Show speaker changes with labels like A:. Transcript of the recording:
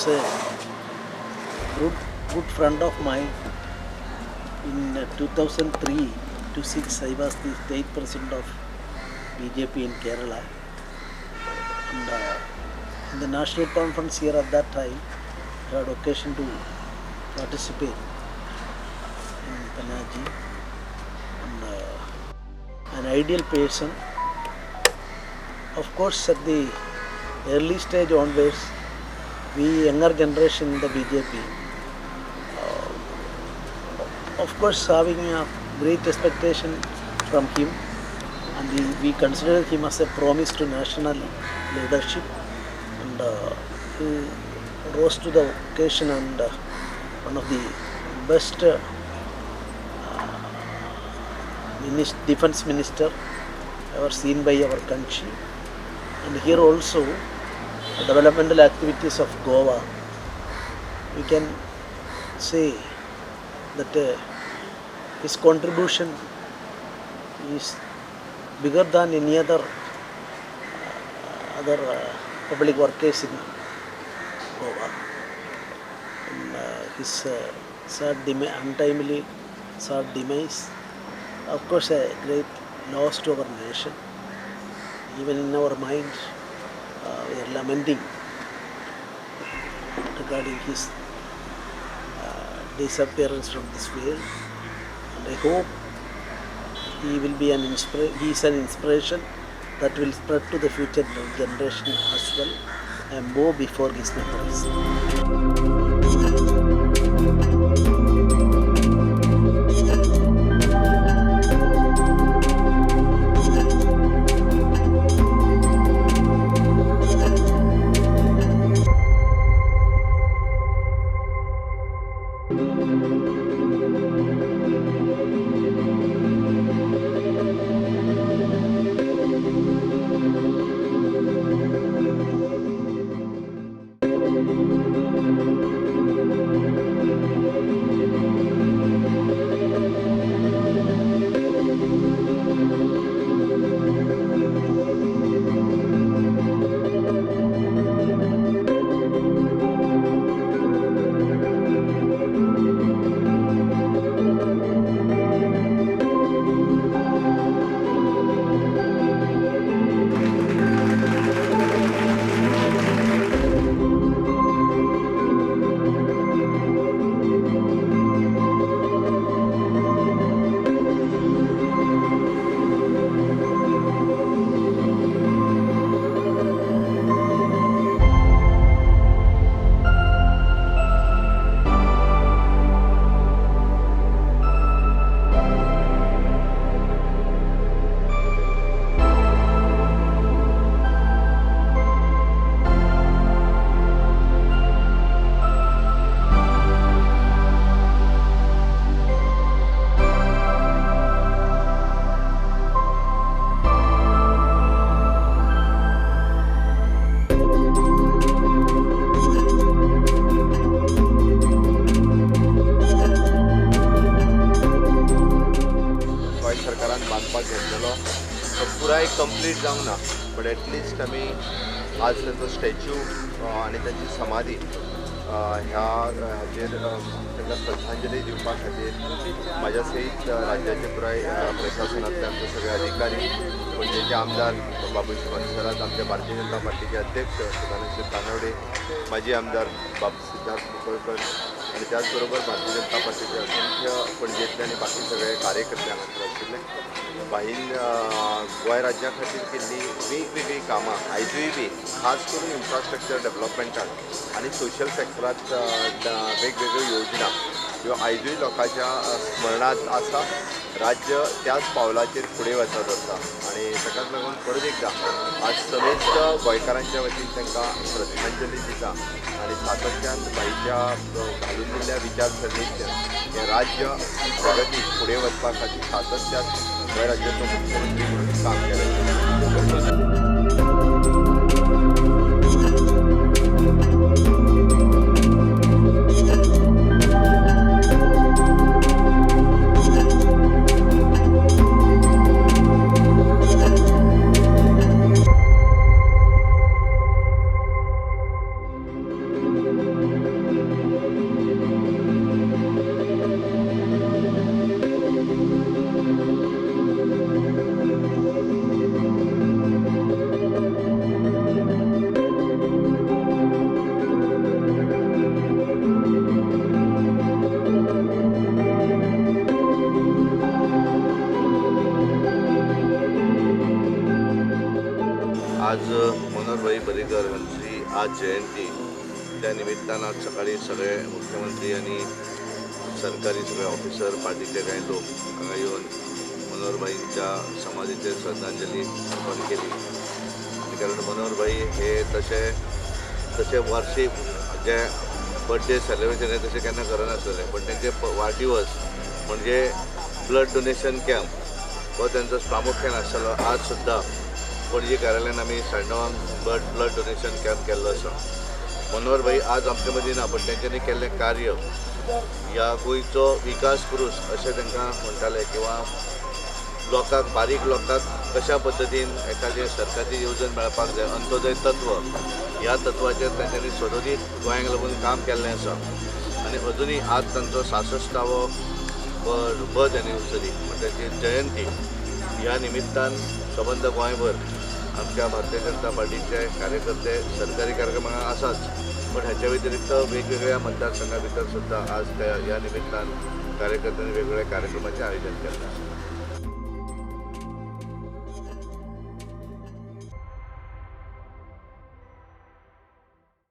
A: was a good friend of mine. In 2003 to 6, I was the state president of BJP in Kerala. And in the national conference here at that time, I had occasion to participate in Panaji. And an ideal person. Of course, at the early stage onwards, we younger generation in the BJP, of course, having a great expectation from him, and we consider him as a promise to national leadership, and he rose to the occasion and one of the best defense minister ever seen by our country. And here also, the developmental activities of Goa, we can say that his contribution is bigger than any other public workers in Goa. And his untimely sad demise, of course, a great loss to our nation. Even in our mind, we are lamenting regarding his disappearance from this world. And I hope he will be an he is an inspiration that will spread to the future generation as well, and bow before his memories.
B: पुराय complete जावंक ना, but at least आमी आज ताचो statue आनी ताची समाधी ह्या हाचेर तांकां श्रद्धांजली दिवपा खातीर म्हाज्या सयत राज्याचे पुराय प्रशासनांतले आमचे सगळे अधिकारी, पणजेचे आमदार बाबूश मोन्सेरात, आमच्या भारतीय जनता पार्टीचे अध्यक्ष सदानंद तानवडे, माजी आमदार बाब सिद्धार्थ कुंकळकर आनी त्याच बरोबर भारतीय जनता पार्टीचे असंख्य पणजेंतले आनी बाकी सगळे कार्यकर्ते हांगासर आशिल्ले. भाईन गोंय राज्या खातीर केल्ली वेगवेगळीं कामां आयजूय बी खास करून इन्फ्रास्ट्रक्चर डेव्हलपमेंटान आनी सोशल सेक्टरांत वेगवेगळ्यो योजना ह्यो आयजूय लोकांच्या स्मरणांत आसा. राज्य त्याच पावलाचेर फुडें वचत आसा आनी ताकाच लागून परत एकदां आज समेस्त गोंयकारांच्या वतीन तांकां श्रद्धांजली दिता आनी सातत्यान भाईच्या घालून दिल्ल्या विचारसरणींतल्यान हें राज्य प्रगती फुडें वचपा खातीर सातत्यान गोंय राज्याचो मुख्यमंत्री म्हणून काम केलें.
C: आज जयंती. त्या निमित्तान आज सकाळी सगळे मुख्यमंत्री आनी सरकारी सगळे ऑफिसर, पार्टीचे कांय लोक हांगा येवन मनोहरभाईंच्या समाधीचेर श्रद्धांजली अर्पण केली. आनी कारण मनोहरभाई हे तशे तशे वार्षिक जे बर्थडे सेलिब्रेशन हे तशें केन्ना करनासलेले, पण तेंचे वाडदिवस म्हणजे ब्लड डोनेशन कॅम्प हो तेंचो प्रामुख्यान आसतालो. आज सुद्दां पणजे कार्यालयान आमी 9:30 ब्लड डोनेशन कॅम्प केल्लो आसा. मनोहर भाई आज आमचे मदीं ना, पण तेंच्यांनी केल्लें कार्य ह्या गोंयचो विकास पुरूस अशें तांकां म्हणटाले, किंवां लोकांक, बारीक लोकांक कशा पद्दतीन एखादें सरकारची येवजण मेळपाक जाय, अंत्योदय तत्व ह्या तत्वाचेर तांच्यांनी सदोदीत गोंयांक लागून काम केल्लें आसा. आनी अजुनूय आज तांचो 66वो बर्थ एनिवर्सरी म्हणजे तांची जयंती ह्या निमित्तान सबंद गोंयभर आमच्या भारतीय जनता पार्टीचे कार्यकर्ते सरकारी कार्यक्रमांक आसाच, पण ह्याच्या व्यतिरिक्त वेगवेगळ्या मतदारसंघा भितर सुद्दां आज त्या ह्या निमित्तान कार्यकर्त्यांनी वेगवेगळ्या कार्यक्रमाचें आयोजन केल्लें आसा.